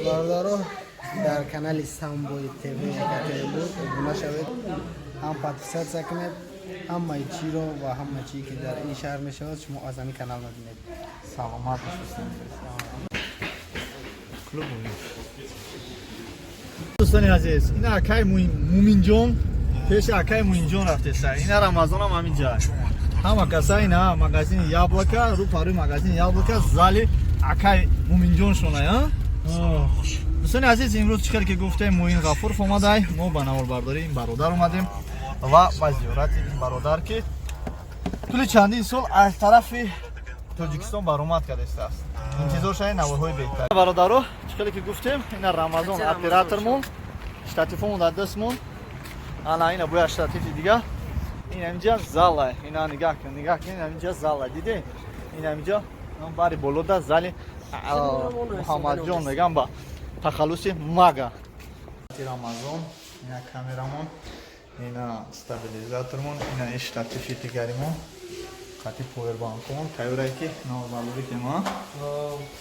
Бародаро, дар канали Самбои ТВ Екатеринбург обуна шавед, ҳам подписаться кунед. Ҳамаи чиро ва ҳама чие ки дар ин шаҳр мешавад, шумо аз ҳамин канал мебинед. Саломат бошед. Клуб. Дӯстони азиз, ина акай Муминҷон, пеши акай Муинҷон рафтеса. Ина Рамазонам ҳамин ҷай. Ҳама каса ина магазини Яблоко, рӯ парӯи магазини Яблоко, зали акай Муминҷон шонай, а? Дӯстони азиз, имрӯз чӣ хел ки гуфтем, Муин Ғафуров омадай, мо ба наворбардории ин бародар омадем ва ба зиёрати ин бародар, ки тӯли чандин сол аз тарафи Тоҷикистон баромад кардастааст. Интизор шавед наворҳои беҳтар. Бародаро, чӣ хеле ки гуфтем, ина Рамазон оператормон, штатифомон дар дастмон. Ана ина бояд штатифи дига. Ин ҳаминҷа зала. Ина нигаҳ кун, нигаҳ кун, ин ҳаминҷа зала. Диде? Ин ҳаминҷа бари болода зали Муҳаммадҷон мегам ба тахаллуси Мага. Рамазон, ина камерамон, ина стабилизатормон, ина ин штатифи дигаримон. Қати повербанкомон тайёрае ки наворбардорӣ ки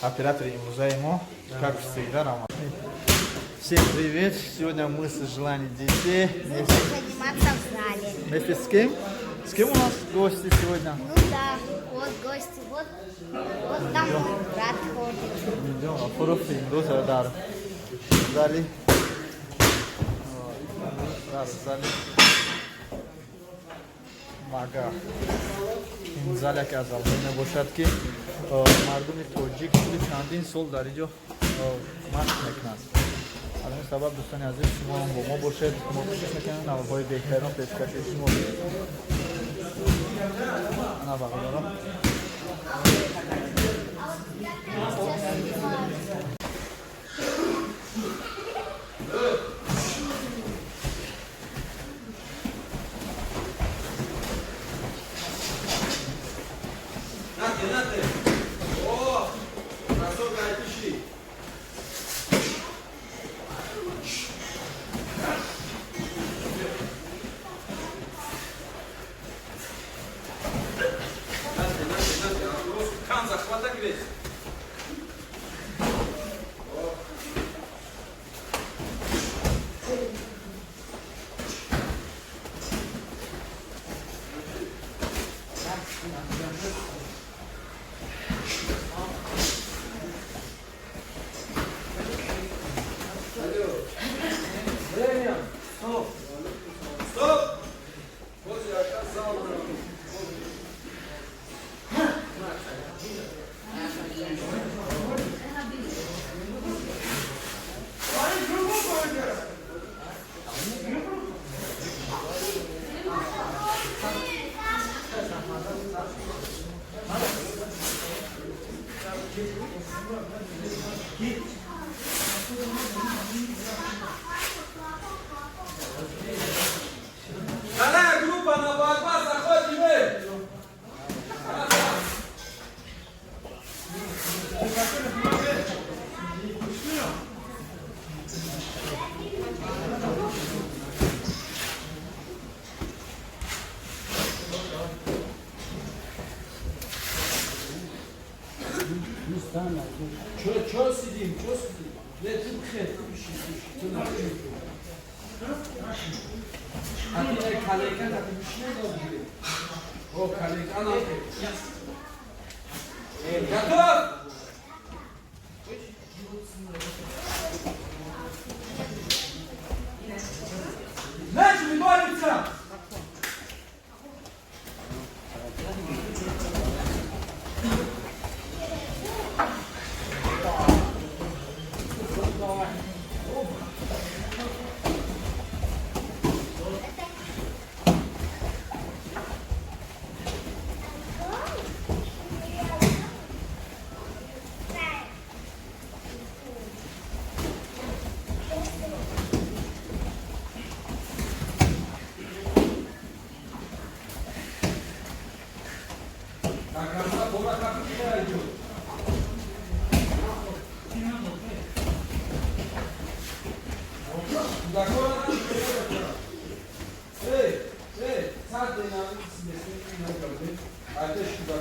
оператори имрӯзаи мо, как всегда, Рамазон. Всем привет! Сегодня мы с Желанием детей. Будем заниматься в зале. Вместе с кем? С кем у нас гости сегодня? Ну да, вот гости, вот, вот там мой брат ходит. Идем, Ғафуров имрӯз дар зали Мага. Ин зал яке аз залҳое мебошад, ки мардуми тоҷик тӯли чандин сол дар инҷо машқ мекунанд. Аз ин сабаб, дӯстони азиз, шумо ҳам бо мо бошед. Мо кӯшиш мекунем наворҳои беҳтаринро пешкаши шумо. Ана, бародарон. Сейчас снимаю. Нате, нате. О, кроссовка напиши. Нате, нате, нате. Кан захвата грез. Время. Стоп. Стоп. Вот я оказал. Вторая группа на борьба, заходим! Чё, чё сидим, чё сидим? Не, ты бхе, ты пиши, ты на А ты не калекан, а ты пиши, не. О, калекан, а ты. Готов? Начали бороться! До конца бура как у тебя идет. Эй, эй, сад на Ateş куда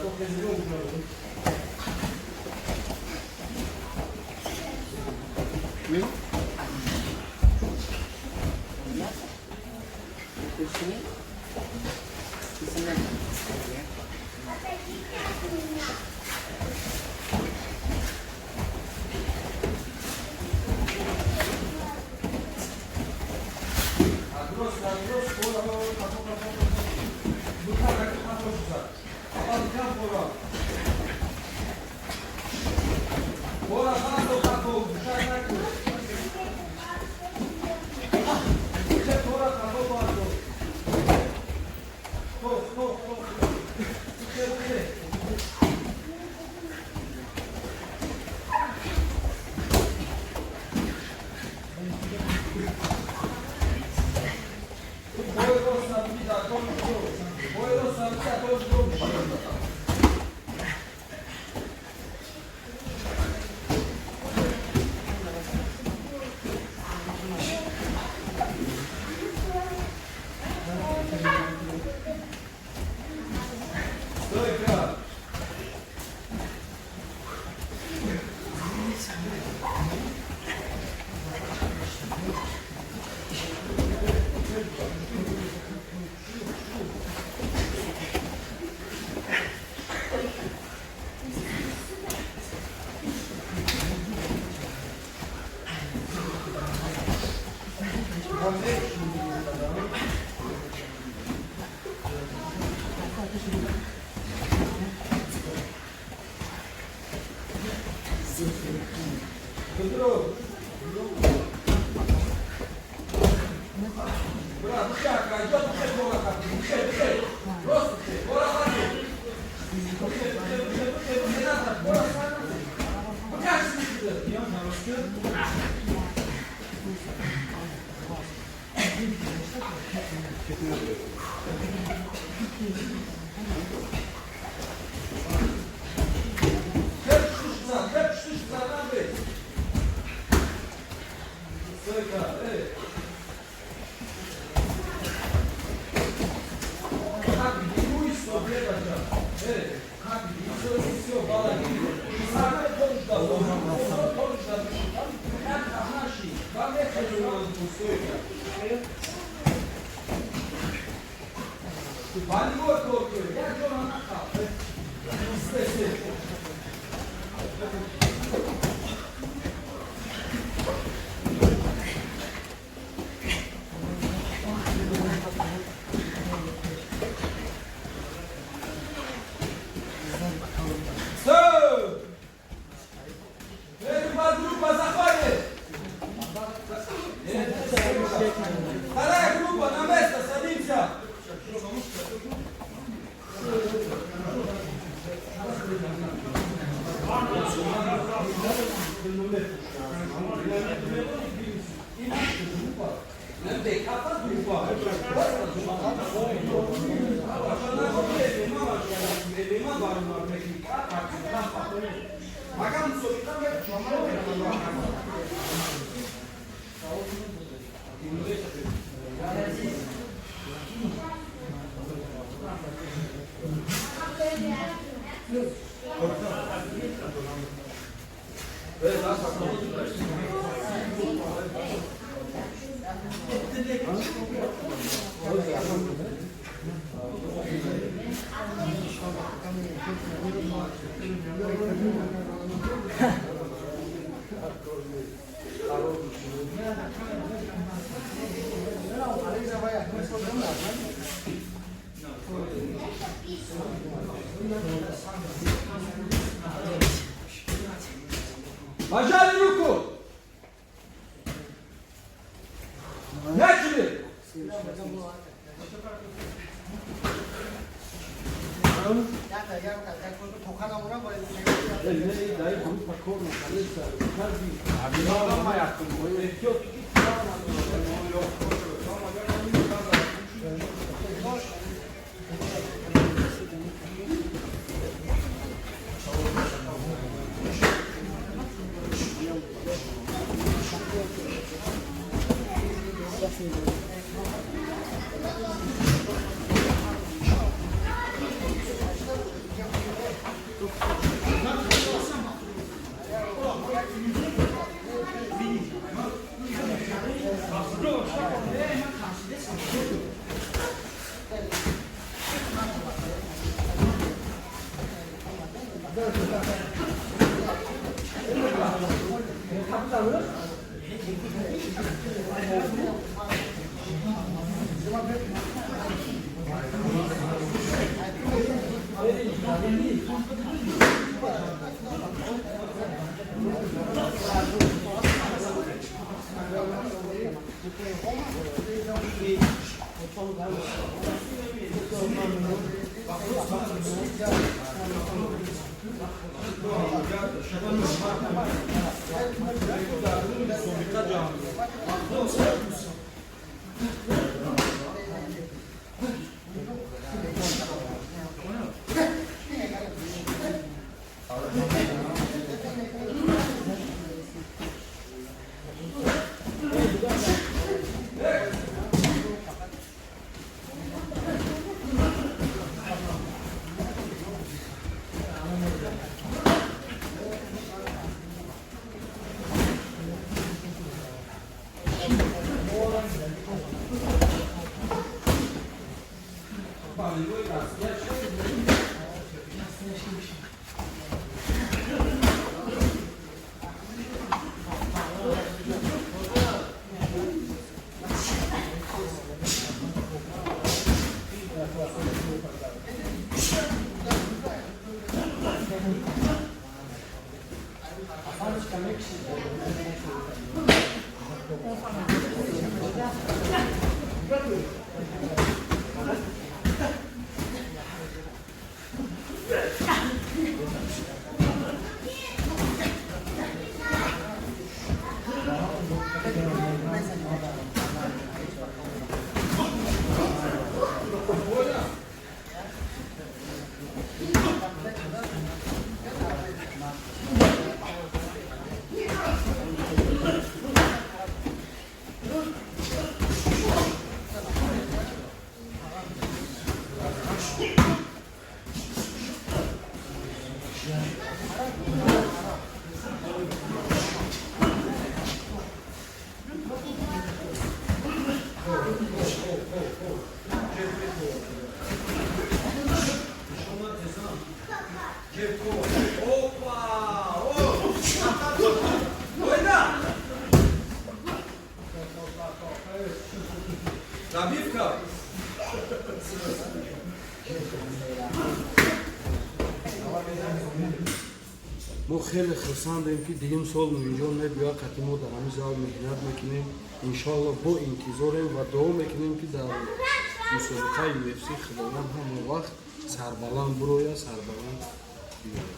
Пожали руку! Начали! Мо хеле хурсандем, ки дуюм сол Муинҷон мебиёяд, қати мо дар ҳамин зал меҳнат мекунем. Иншоалло, бо интизорем ва дуо мекунем, ки дар мусобиқаи UFC Худованд ҳама вақт сарбаланд бурояд, сарбаланд биёяд.